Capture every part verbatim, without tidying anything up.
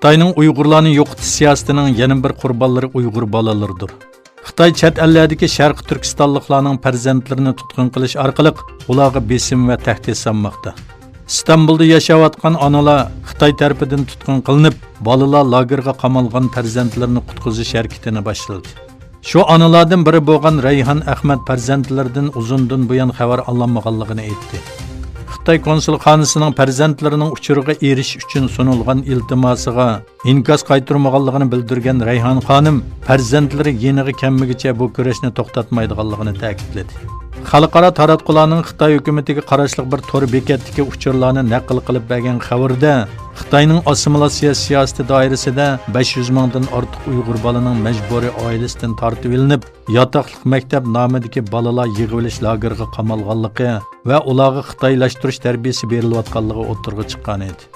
خىتاينىڭ ئۇيغۇرلارنى يوقىتىش سىياسىتىنىڭ يەنە بىر قۇربانلىرى ئۇيغۇر بالىلىرىدۇر. خىتاي چەت ئەللەردىكى شەرقىي تۈركىستانلىقلارنىڭ پەرزەنتلىرىنى تۇتقۇن قىلىش ئارقىلىق ئۇلارغا بېسىم ۋە تەھدىت سالماقتا. ئىستانبۇلدا ياشاۋاتقان ئانىلار خىتاي تەرىپىدىن تۇتقۇن قىلىنىپ، بالىلار لاگېرغا قامالغان پەرزەنتلىرىنى قۇتقۇزۇش ھەرىكىتىنى باشلىدى. شۇ ئانىلاردىن بىرى بولغان رەيھان ئەخمەت پەرزەنتلىرىدىن ئۇزۇندىن بۇيان خەۋەر ئالالمىغانلىقىنى ئېيتتى. خىتاي كونسۇلخانىسىنىڭ پەرزەنتلىرىنىڭ ئۇچۇرىغا ئېرىشىش ئۈچۈن سۇنۇلغان ئىلتىماسىغا ئىنكاس قايتۇرمىغانلىقىنى بىلدۈرگەن رەيھان خانىم، پەرزەنتلىرى يېنىغا كەلمىگۈچە بۇ كۈرەشنى توختاتمايدىغانلىقىنى تەكىتلىدى. خەلقئارا تاراتقۇلارنىڭ خىتاي ھۆكۈمىتىگە قاراشلىق بىر تور بېكەتتىكى ئۇچۇرلارنى نەقىل قىلىپ بەرگەن خەۋىرىدە، خىتاينىڭ ئاسسىمىلياتسىيە سىياسىتى دائىرىسىدە بەش يۈز مىڭدىن ئارتۇق ئۇيغۇر بالىنىڭ مەجبۇرىي ئائىلىسىدىن تارتىۋېلىنىپ، ياتاقلىق مەكتەپ نامىدىكى بالىلار يىغىۋېلىش لاگېرىغا قامالغانلىقى ۋە ئۇلارغا خىتايلاشتۇرۇش تەربىيىسى بېرىلىۋاتقانلىقى ئوتتۇرىغا چىققان ئىدى.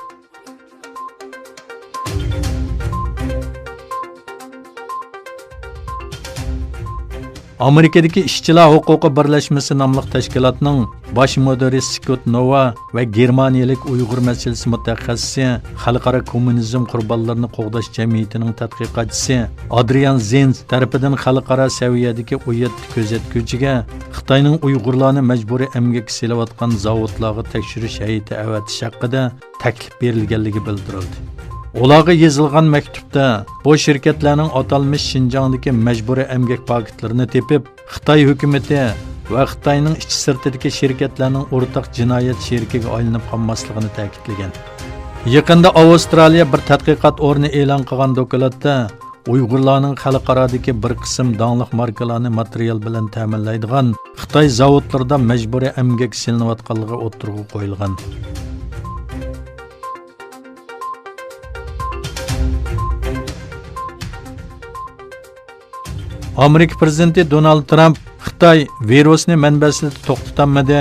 ئامېرىكىدىكى ئىشچىلار ھوقۇقى بىرلەشمىسى ناملىق تەشكىلاتنىڭ باش مۇدىرى سكوت نوۋا ۋە گېرمانىيەلىك ئۇيغۇر مەسىلىسى مۇتەخەسسىسى، خەلقئارا كوممۇنىزم قۇربانلىرىنى قوغداش جەمئىيىتىنىڭ تەتقىقاتچىسى ئادرىيان زېنز تەرىپىدىن خەلقئارا سەۋىيەدىكى ئون يەتتە كۆزەتكۈچىگە خىتاينىڭ ئۇيغۇرلارنى مەجبۇرىي ئەمگەككە سېلىۋاتقان زاۋۇتلارغا تەكشۈرۈش ھەيئىتى ئەۋەتىش ھەققىدە تەكلىپ بېرىلگەنلىكى بىلدۈرۈلدى. ئۇلارغا يېزىلغان مەكتۇپتا بۇ شىركەتلەرنىڭ ئاتالمىش شىنجاڭدىكى مەجبۇرىي ئەمگەك پاكىتلىرىنى تېپىپ، خىتاي ھۆكۈمىتى ۋە خىتاينىڭ ئىچى سىرتىدىكى شىركەتلەرنىڭ ئورتاق جىنايەت شېرىكىگە ئايلىنىپ قالماسلىقىنى تەكىتلىگەن. يېقىندا ئاۋسترالىيە بىر تەتقىقات ئورنى ئېلان قىلغان دوكلاتتا، ئۇيغۇرلارنىڭ خەلقئارادىكى بىر قىسىم داڭلىق ماركىلارنى ماتېرىيال بىلەن تەمىنلەيدىغان خىتاي زاۋۇتلىرىدا مەجبۇرىي ئەمگەككە سېلىنىۋاتقانلىقى ئوتتۇرىغا قويۇلغان. ئامېرىكا پىرېزىدېنتى دونالد ترامپ خىتاي ۋىرۇسنى مەنبەسىدە توختىتالمىدى.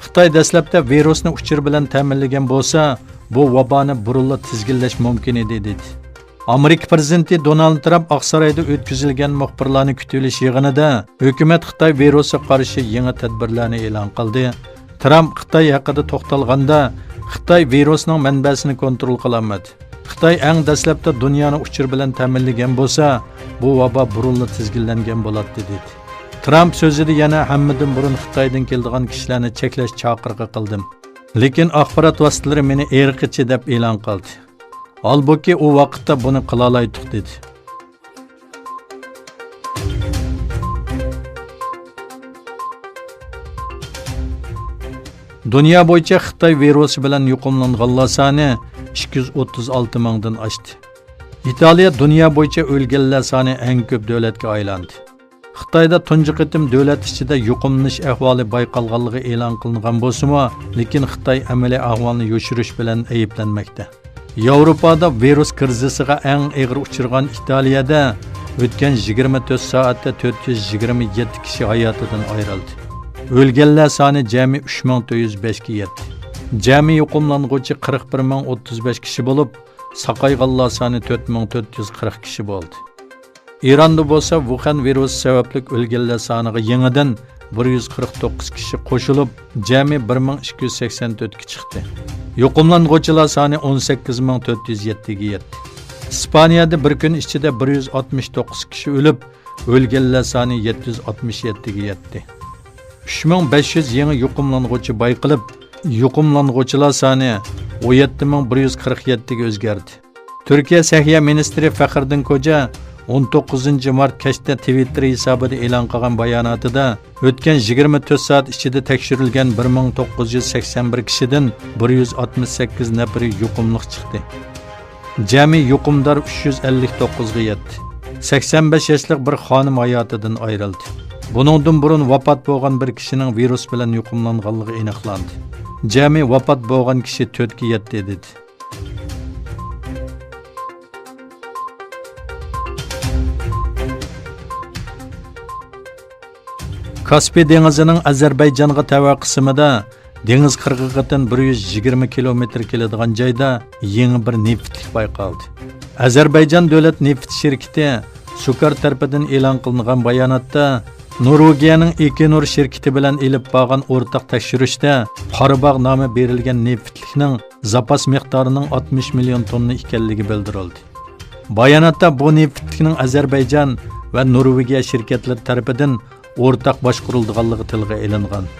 خىتاي دەسلەپتە ۋىرۇسنى ئۇچۇر بىلەن تەمىنلىگەن بولسا، بۇ ۋابانى بۇرۇنلا تىزگىنلەش مۇمكىن ئىدى، دېدى. ئامېرىكا پىرېزىدېنتى دونالد ترامپ ئاقسارايدا ئۆتكۈزۈلگەن مۇخبىرلارنى كۈتۈۋېلىش يىغىنىدا ھۆكۈمەت خىتاي ۋىرۇسىغا قارشى يېڭى تەدبىرلەرنى ئېلان قىلدى. ترامپ خىتاي ھەققىدە توختالغاندا، خىتاي ۋىرۇسنىڭ مەنبەسىنى كونترول قىلالمىدى. خىتاي ئەڭ دەسلەپتە دۇنيانى ئۇچۇر بىلەن تەمىنلىگەن بولسا، بۇ ۋابا بۇرۇنلا تىزگىنلەنگەن بولاتتى، دېدى. ترامپ سۆزىدە يەنە ھەممىدىن بۇرۇن خىتايدىن كېلىدىغان كىشىلەرنى چەكلەش چاقىرىقى قىلدىم. لېكىن ئاخبارات ۋاسىتىلىرى مېنى ئىرقچى دەپ ئېلان قىلدى. ھالبۇكى، ئۇ ۋاقىتتا بۇنى قىلالايتتۇق، دېدى. دۇنيا بويىچە خىتاي ۋىرۇسى بىلەن يۇقۇملانغانلار سانى ئىككى يۈز ئوتتۇز ئالتە مىڭدىن ئاشتى. ئىتالىيە دۇنيا بويىچە ئۆلگەنلەر سانى ئەڭ كۆپ دۆلەتكە ئايلاندى. خىتايدا تۇنجى قېتىم دۆلەت ئىچىدە يۇقۇملىنىش ئەھۋالى بايقالغانلىقى ئېلان قىلىنغان بولسىمۇ، لېكىن خىتاي ئەمەلىي ئەھۋالنى يوشۇرۇش بىلەن ئەيىبلەنمەكتە. ياۋروپادا ۋىرۇس كىرىزىسىغا ئەڭ ئېغىر ئۇچرىغان ئىتالىيەدە ئۆتكەن يىگىرمە تۆت سائەتتە تۆت يۈز يىگىرمە يەتتە كىشى ھاياتىدىن ئايرىلدى. ئۆلگەنلەر سانى جەمئىي ئۈچ مىڭ تۆت يۈز بەشكە يەتتى. جەمئىي يۇقۇملانغۇچى قىرىق بىر مىڭ ئوتتۇز بەش كىشى بولۇپ، ساقايغانلار سانى تۆت مىڭ تۆت يۈز قىرىق كىشى بولدى. ئىراندا بولسا ۋۇخەن ۋىرۇسى سەۋەبلىك ئۆلگەنلەر سانىغا يېڭىدىن بىر يۈز قىرىق توققۇز كىشى قوشۇلۇپ، جەمئىي بىر مىڭ ئىككى يۈز سەكسەن تۆتكە چىقتى. يۇقۇملانغۇچىلار سانى ئون سەككىز مىڭ تۆت يۈز يەتتىگە يەتتى. ئىسپانىيەدە بىر كۈن ئىچىدە بىر يۈز ئاتمىش توققۇز كىشى ئۆلۈپ، ئۆلگەنلەر سانى يەتتە يۈز ئاتمىش يەتتىگە يەتتى. ئۈچ مىڭ بەش يۈز يېڭى يۇقۇملانغۇچى بايقىلىپ، يۇقۇملانغۇچىلار سانى ئون يەتتە مىڭ بىر يۈز قىرىق يەتتىگە ئۆزگەردى. تۈركىيە سەھىيە مىنىستىرى فەخرىدىن كوجا ئون توققۇزىنچى مارت كەچتە تىۋىتتېر ھېسابىدا ئېلان قىلغان باياناتىدا، ئۆتكەن يىگىرمە تۆت سائەت ئىچىدە تەكشۈرۈلگەن بىر مىڭ توققۇز يۈز سەكسەن بىر كىشىدىن بىر يۈز ئاتمىش سەككىز نەپىرى يۇقۇملۇق چىقتى. جەمئىي يۇقۇمدار ئۈچ يۈز ئەللىك توققۇزغا يەتتى. سەكسەن بەش ياشلىق بىر خانىم ھاياتىدىن ئايرىلدى. بۇنىڭدىن بۇرۇن ۋاپات بولغان بىر كىشىنىڭ ۋىرۇس بىلەن يۇقۇملانغانلىقى ئېنىقلاندى. جەمئىي ۋاپات بولغان كىشى تۆتكە يەتتى، دېدى. كاسپىي دېڭىزىنىڭ ئەزەربەيجانغا تەۋە قىسمىدا دېڭىز قىرغىقىدىن بىر يۈز يىگىرمە كىلومېتىر كېلىدىغان جايدا يېڭى بىر نېفىتلىك بايقالدى. ئەزەربەيجان دۆلەت نېفىت شىركىتى سۇكار تەرىپىدىن ئېلان قىلىنغان باياناتتا، نورۋېگىيەنىڭ ئېكىنور شىركىتى بىلەن ئېلىپ بارغان ئورتاق تەكشۈرۈشتە قارا باغ نامى بېرىلگەن نېفىتلىكنىڭ زاپاس مىقدارىنىڭ ئاتمىش مىليون توننا ئىكەنلىكى بىلدۈرۈلدى. باياناتتا بۇ نېفىتلىكنىڭ ئەزەربەيجان ۋە نورۋېگىيە شىركەتلىرى تەرىپىدىن ئورتاق باشقۇرۇلىدىغانلىقى تىلغا ئېلىنغان.